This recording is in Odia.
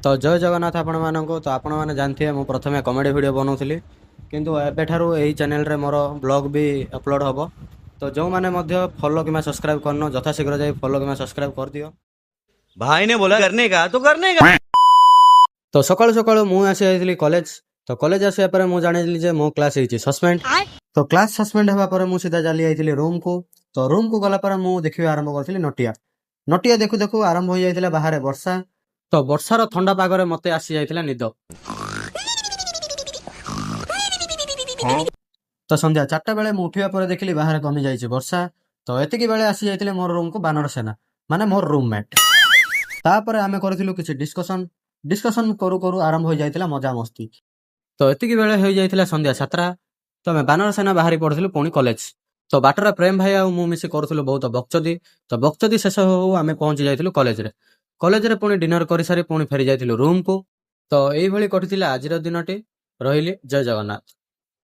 ତ ଜୟ ଜଗନ୍ନାଥ ଆପଣମାନଙ୍କୁ। ତ ଆପଣମାନେ ଜାଣିଥିବେ, ମୁଁ ପ୍ରଥମେ କମେଡ଼ି ଭିଡ଼ିଓ ବନାଉଥିଲି, କିନ୍ତୁ ଏବେଠାରୁ ଏହି ଚ୍ୟାନେଲରେ ମୋର ବ୍ଲଗ୍ ବି ଅପଲୋଡ଼ ହେବ। ତ ଯେଉଁମାନେ ମଧ୍ୟ ଫଲୋ କିମ୍ବା ସବସ୍କ୍ରାଇବ୍ କରିନ, ଯଥାଶୀଘ୍ର ଯାଇ ଫଲୋ କିମ୍ବା ସବସ୍କ୍ରାଇବ୍ କରିଦିଅ। भाई ने बोला करने का तो करने का। ତ ସକାଳୁ ସକାଳୁ ମୁଁ ଆସି ଯାଇଥିଲି କଲେଜ। ତ କଲେଜ ଆସିବା ପରେ ମୁଁ ଜାଣିଲି ଯେ ମୋ କ୍ଲାସ୍ ହେଇଛି ସସ୍ପେଣ୍ଡ। ତ କ୍ଲାସ୍ ସସ୍ପେଣ୍ଡ ହେବା ପରେ ମୁଁ ସିଧା ଚାଲି ଯାଇଥିଲି ରୁମ୍କୁ। ତ ରୁମ୍କୁ ଗଲା ପରେ ମୁଁ ଦେଖିବା ଆରମ୍ଭ କରିଥିଲି ନଟିଆ। ନଟିଆ ଦେଖୁ ଦେଖୁ ଆରମ୍ଭ ହୋଇଯାଇଥିଲା ବାହାରେ ବର୍ଷା। ତ ବର୍ଷାର ଥଣ୍ଡା ପାଗରେ ମୋତେ ଆସି ଯାଇଥିଲା ନିଦ। ତ ସନ୍ଧ୍ୟା 4ଟା ବେଳେ ମୁଁ ଉଠିବା ପରେ ଦେଖିଲି ବାହାରେ କମି ଯାଇଛି ବର୍ଷା। ତ ଏତିକି ବେଳେ ଆସି ଯାଇଥିଲେ ମୋର ରୁମ୍କୁ ବାନର ସେନା, ମାନେ ମୋର ରୁମମେଟ୍। ତାପରେ ଆମେ କରିଥିଲୁ କିଛି ଡିସ୍କସନ୍। ଡିସ୍କସନ୍ କରୁ କରୁ ଆରମ୍ଭ ହୋଇଯାଇଥିଲା ମଜାମସ୍ତି। ତ ଏତିକି ବେଳେ ହୋଇଯାଇଥିଲା ସନ୍ଧ୍ୟା 7ଟା। ତ ଆମେ ବାନର ସେନା ବାହାରି ପଡ଼ିଥିଲୁ ପୁଣି କଲେଜ। ତ ବାଟରେ ପ୍ରେମ ଭାଇ ଆଉ ମୁଁ ମିଶି କରୁଥିଲୁ ବହୁତ ବକଚୋଦି। ତ ବକଚୋଦି ଶେଷ ହଉ ହଉ ଆମେ ପହଞ୍ଚି ଯାଇଥିଲୁ କଲେଜରେ। କଲେଜରେ ପୁଣି ଡିନର କରିସାରି ପୁଣି ଫେରି ଯାଇଥିଲୁ ରୁମକୁ। ତ ଏଇଭଳି କଟିଥିଲା ଆଜିର ଦିନଟି। ରହିଲି, ଜୟ ଜଗନ୍ନାଥ।